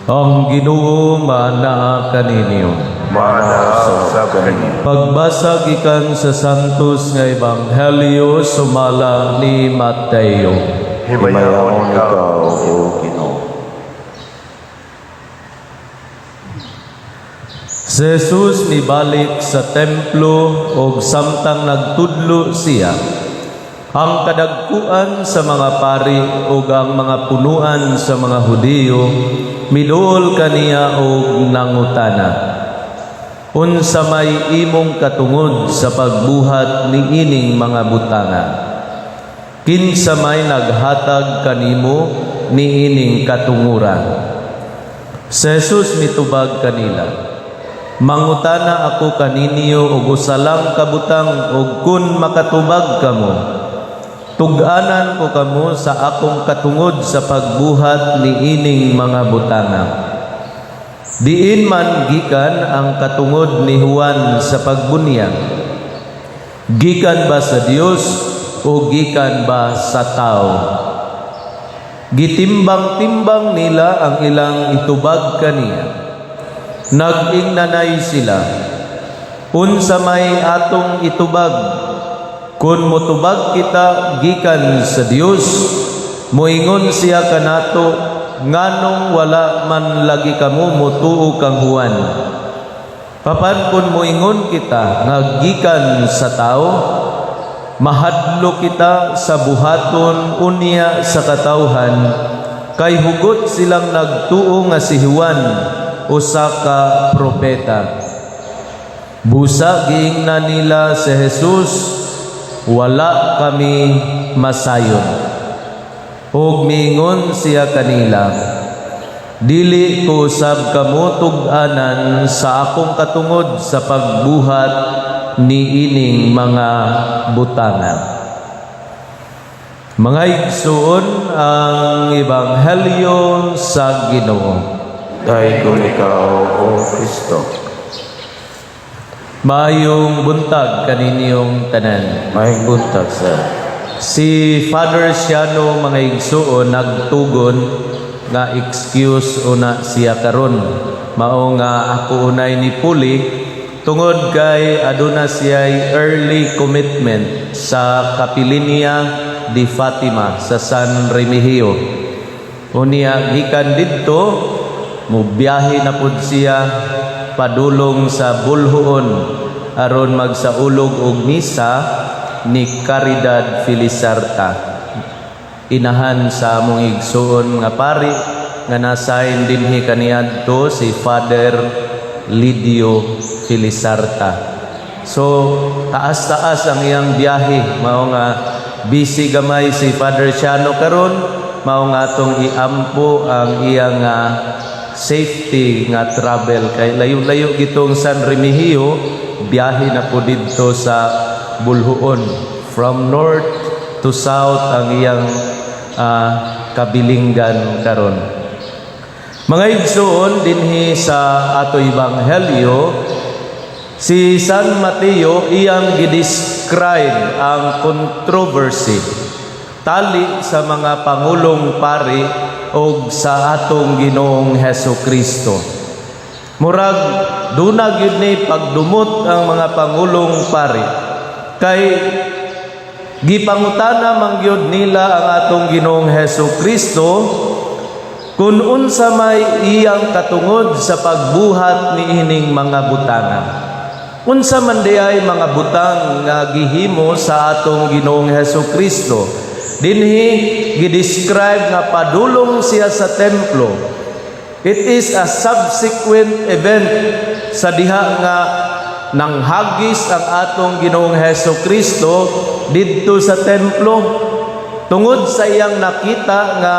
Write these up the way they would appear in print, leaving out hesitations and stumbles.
Ang Ginoo maanaa kaninyo. Maanaa usab kaninyo. Pagbasa gikan sa Santos nga Ebanghelyo sumala ni Mateo. Himayaon ikaw, O Ginoo. Si Jesus mibalik sa templo ug samtang nagtudlo siya, ang kadagkuan sa mga pari ug ang mga punuan sa mga Hudiyo miduol kaniya og nangutana, "Unsa may imong katungod sa pagbuhat niining mga butanga? Kinsa may naghatag kanimo niining katunguran?" Si Jesus mitubag kanila, "Mangutana ako kaninyo og usa lang ka butang, ug kun makatubag kamo, tug-anan ko kamo sa akong katungod sa pagbuhat niining mga butanga. Diin man gikan ang katungod ni Juan sa pagbunyag? Gikan ba sa Dios o gikan ba sa tao?" Gitimbang-timbang nila ang ilang itubag kaniya. Nag-ingnanay sila, "Unsa may atong itubag? Kung motubag kita, 'Gikan sa Dios,' moingon siya kanato, 'Nganong wala man lagi kamo motuo kang Juan?' Apan kung moingon kita nga gikan sa tao, mahadlok kita sa buhaton unya sa katawhan, kay hugot silang nagtuo nga si Juan usa ka propeta." Busa giingnan nila si Jesus, "Wala kami masayon." Ug miingon siya kanila, "Dili ko usab kamo tug-anan sa akong katungod sa pagbuhat niining mga butanga." Mga igsoon, ang Ebanghelyo sa Ginoo. Daigom ikaw, O Kristo. Maayong buntag kaninyong tanan. Maayong buntag, sir. Si Father Siano, mga igsuon, nagtugon nga excuse una siya karon. Mao nga ako unay ni puli tungod kay aduna siya early commitment sa Kapilinia di Fatima sa San Remigio. Unya gikan didto, mubiyahe na pud siya padulong sa Boljoon aron magsaulog og misa ni Caridad Felizarta, inahan sa among igsuon nga pari nga nasahin dinhi kaniadto, si Father Lidio Felizarta. So taas-taas ang iyang biyahe, mao nga busy gamay si Father Siano karon, mao nga atong iampo ang iyang safety nga travel kay layo-layo gitong San Remigio, biyahe na po didto sa Boljoon. From north to south ang iyang kabilinggan karon. Mga igsoon, dinhi sa ato ebanghelyo, si San Mateo iyang gidescribe ang controversy tali sa mga pangulong pari og sa atong Ginoong Heso Kristo. Murag duna gyud ni pagdumot ang mga pangulong pari kay gipangutana man gyud nila ang atong Ginoong Heso Kristo kung unsa may iyang katungod sa pagbuhat niining mga butanga. Unsa man diay mga butang nga gihimo sa atong Ginoong Heso Kristo? Dinhi gidescribe nga padulong siya sa templo. It is a subsequent event sa diha nga nanghagis ang atong Ginoong Heso Kristo didto sa templo tungod sa iyang nakita nga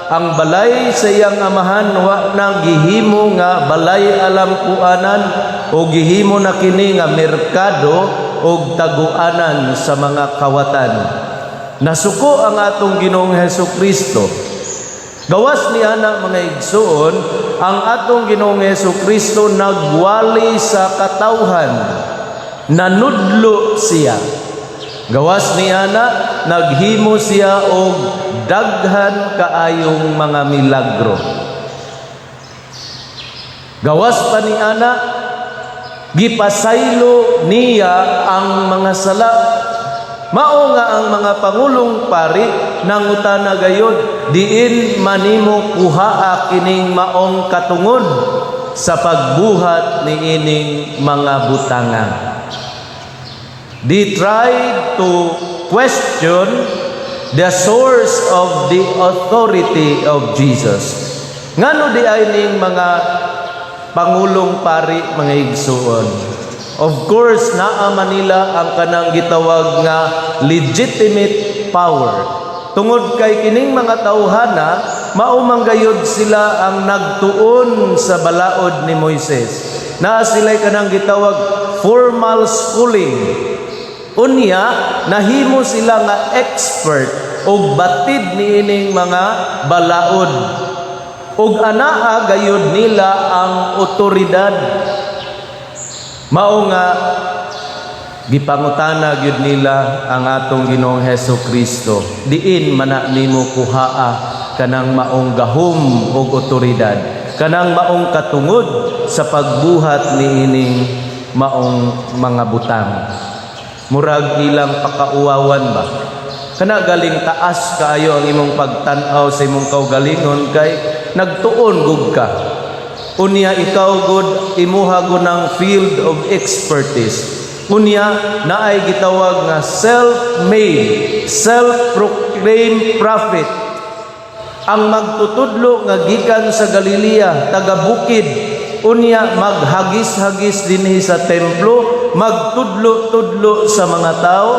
ang balay sa iyang amahan wa na gihimo nga balay alampuanan o gihimo na kini nga merkado og taguanan sa mga kawatan. Nasuko ang atong Ginoong Heso Kristo. Gawas ni ana, mga igsuon, ang atong Ginoong Heso Kristo nagwali sa katawhan. Nanudlo siya. Gawas ni ana, naghimo siya og daghan kaayong mga milagro. Gawas pa ni ana, gipasaylo niya ang mga sala. Mao nga ang mga pangulong pari nangutana gayod, "Diin manimo kuhaa kining maong katungod sa pagbuhat niining mga butanga?" They tried to question the source of the authority of Jesus. Ngano diay ning mga pangulong pari, mga igsuon? Of course, naa man nila ang kanang gitawag nga legitimate power. Tungod kay kining mga tawhana, mao man gayud sila ang nagtuon sa balaod ni Moises. Naa sila'y kanang gitawag formal schooling. Unya, nahimo sila nga expert og batid niining mga balaod. Ug anaa gayud nila ang otoridad. Mao nga gipangutana gyud nila ang atong Ginoong Hesus Kristo. "Diin man nimo kuhaa kanang maong gahom ug otoridad, kanang maong katungod sa pagbuhat niining maong mga butang?" Murag ilang pakauwawan ba? Kana galing taas kaayo ang imong pagtan-aw sa imong kaugalingon kay nagtuon gud ka. Unya ikaw gud, imuha gud ng field of expertise. Unya naay gitawag nga self-made, self-proclaimed prophet ang magtutudlo nga gikan sa Galilea, taga bukid, unya maghagis-hagis dinhi sa templo, magtudlo-tudlo sa mga tao.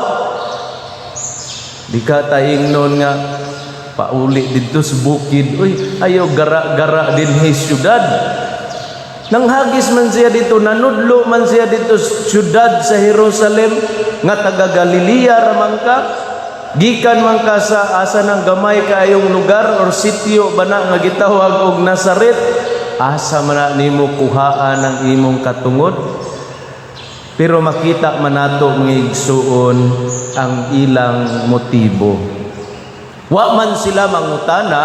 Di ka taingnon nga pauli didto sa bukid, uy, ayaw gara-gara dinhi syudad. Nanghagis man siya dito, nanudlo man siya dito sa syudad sa Jerusalem nga taga Galilea raman ka. Gikan man ka sa asa ng gamay kaayong lugar or sitio ba na nga gitawag og Nazaret. Asa man na nimo kuhaan ang imong katungod? Pero makita man nato, mga igsuon, ang ilang motibo. Wa man sila mangutana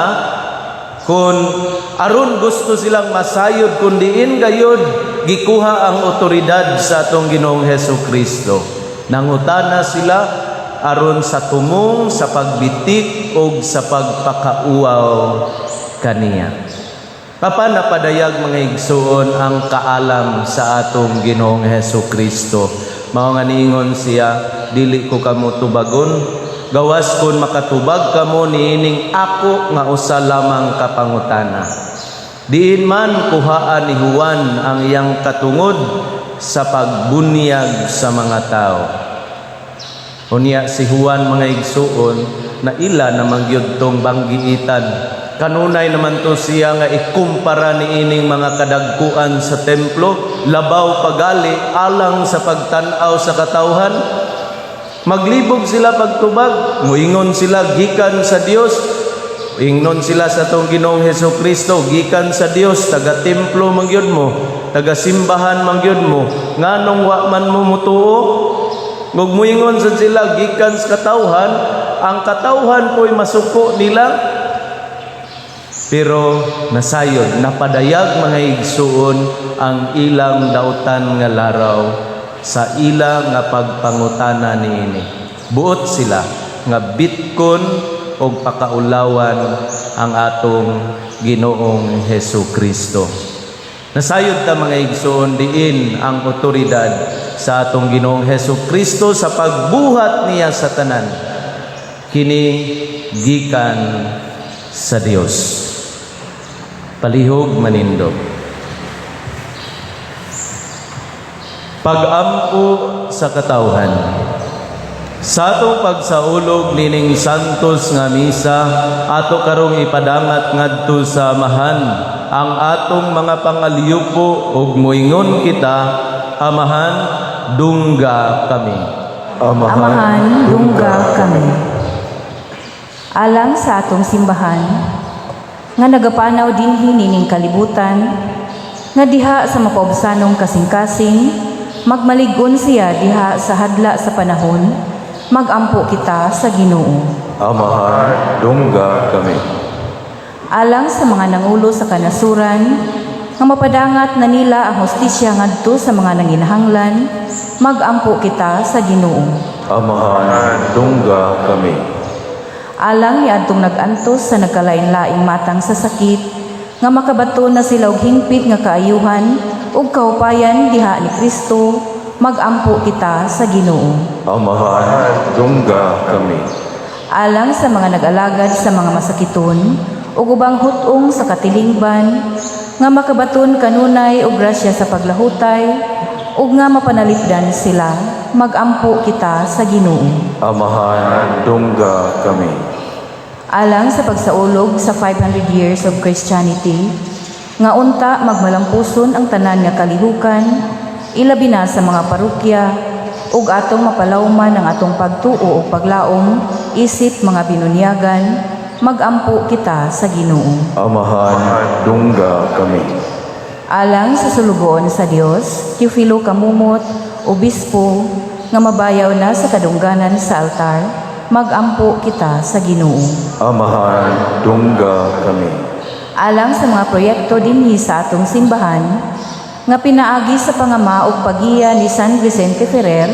kung aron gusto silang masayod kung diin gayud gikuha ang otoridad sa atong Ginoong Heso Kristo. Nangutana sila aron sa tumong sa pagbitik o sa pagpakauwaw kaniya. Kapan napadayag, mga igsuon, ang kaalam sa atong Ginoong Heso Kristo. Mao nga niingon siya, "Dili ko kamo tubagon, gawas kun makatubag kamo niining ako nga usa lamang ka pangutana. Diin man kuhaan ni Juan ang iyang katungod sa pagbunyag sa mga tao?" Unya si Juan, mga igsuon, na ila namang gyud tong banggiitan. Kanunay naman to siya nga ikumpara niining mga kadagkuan sa templo, labaw pagali alang sa pagtan-aw sa katawhan. Maglibog sila pagtubag, muingon sila gikan sa Dios. Ingnon sila sa atong Ginoong Heso Kristo, "Gikan sa Dios, taga templo man gyud mo, taga simbahan man gyud mo, nganong wa man mo mutuo?" Ug muingon sad sila gikan sa katawhan, ang katawhan po'y masuko nila. Pero nasayod, napadayag, mga igsuon, ang ilang dautan nga laraw sa ila nga pagpangutana niini. Buot sila nga bitkon og pakaulawan ang atong Ginoong Heso Kristo. Nasayod ta, mga igsuon, diin ang otoridad sa atong Ginoong Heso Kristo sa pagbuhat niya sa tanan. Kini gikan sa Dios. Palihog manindog. Pag-ampo sa katawhan. Sa atong pagsaulog nining santos nga misa, ato karong ipadangat ngadto sa Amahan ang atong mga pangalyupo ug moingon kita, "Amahan, dungga kami." Amahan, Amahan, dungga kami. Alang sa atong simbahan, nga nagapanaw dinhi nining kalibutan, nga diha sa makaubsanong kasing-kasing, magmalig-on siya diha sa hadla sa panahon, magampo kita sa Ginoo. Amahan, dungga kami. Alang sa mga nangulo sa kanasuran, nga mapadangat na nila ang hustisya ngadto sa mga nanginahanglan, magampo kita sa Ginoo. Amahan, dungga kami. Alang niadtong nag-antos sa nagkalain-laing matang sa sakit, nga makabaton na sila og hingpit nga kaayuhan ug kaupayan diha ni Kristo, magampo kita sa Ginoo. Amahan, dungga kami. Alang sa mga nag-alagad sa mga masakiton ug ubang hut-ong sa katilingban, nga makabaton kanunay og grasya sa paglahutay ug nga mapanalipdan sila, magampo kita sa Ginoo. Amahan, dungga kami. Alang sa pagsaulog sa 500 years of Christianity, nga unta magmalampuson ang tanan nga kalihukan, ilabi na sa mga parokya, ug atong mapalawman ang atong pagtuo ug paglaom isip mga binunyagan, magampo kita sa Ginoo. Amahan, dungga kami. Alang sa sulugoon sa Dios, Teofilo Camomot, obispo, nga mabayaw na sa kadungganan sa altar, magampo kita sa Ginoo. Amahan, dungga kami. Alang sa mga proyekto dinhi sa atong simbahan nga pinaagi sa pangama ug paggiya ni San Vicente Ferrer,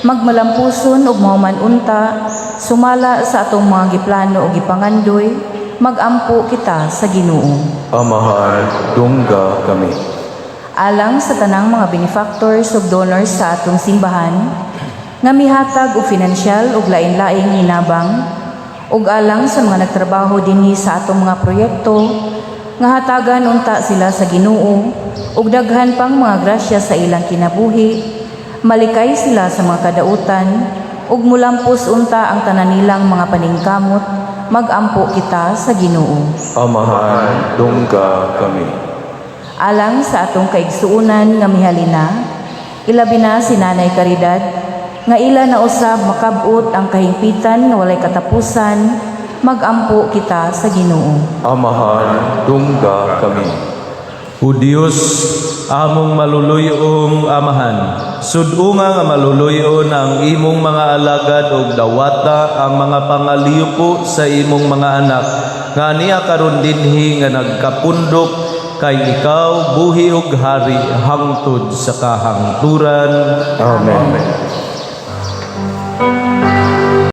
magmalampuson ug mahuman unta sumala sa atong mga giplano ug gipangandoy, magampo kita sa Ginoo. Amahan, dungga kami. Alang sa tanang mga benefactors ug donors sa atong simbahan nga mihatag og finansyal ug lain-laing hinabang, ug alang sa mga nagtrabaho dinhi sa atong mga proyekto, nga hatagan unta sila sa Ginoo ug daghan pang mga grasya sa ilang kinabuhi, malikay sila sa mga kadautan ug mulampos unta ang tanan nilang mga paningkamot, magampo kita sa Ginoo. Amahan, dungga kami. Alang sa atong kaigsuonan nga mihalina, ilabi na si Nanay Caridad, nga ila na usab makab-ot ang kahingpitan nga walay katapusan, magampo kita sa Ginoo. Amahan, dungga kami. O Dios, among maluluyong Amahan, sud-unga nga maluluyon ang imong mga alagad ug dawata ang mga pangaliyuko sa imong mga anak nga ania karon dinhi nga nagkapundok, kay ikaw buhi ug hari hangtod sa kahangturan. Amen. Amen.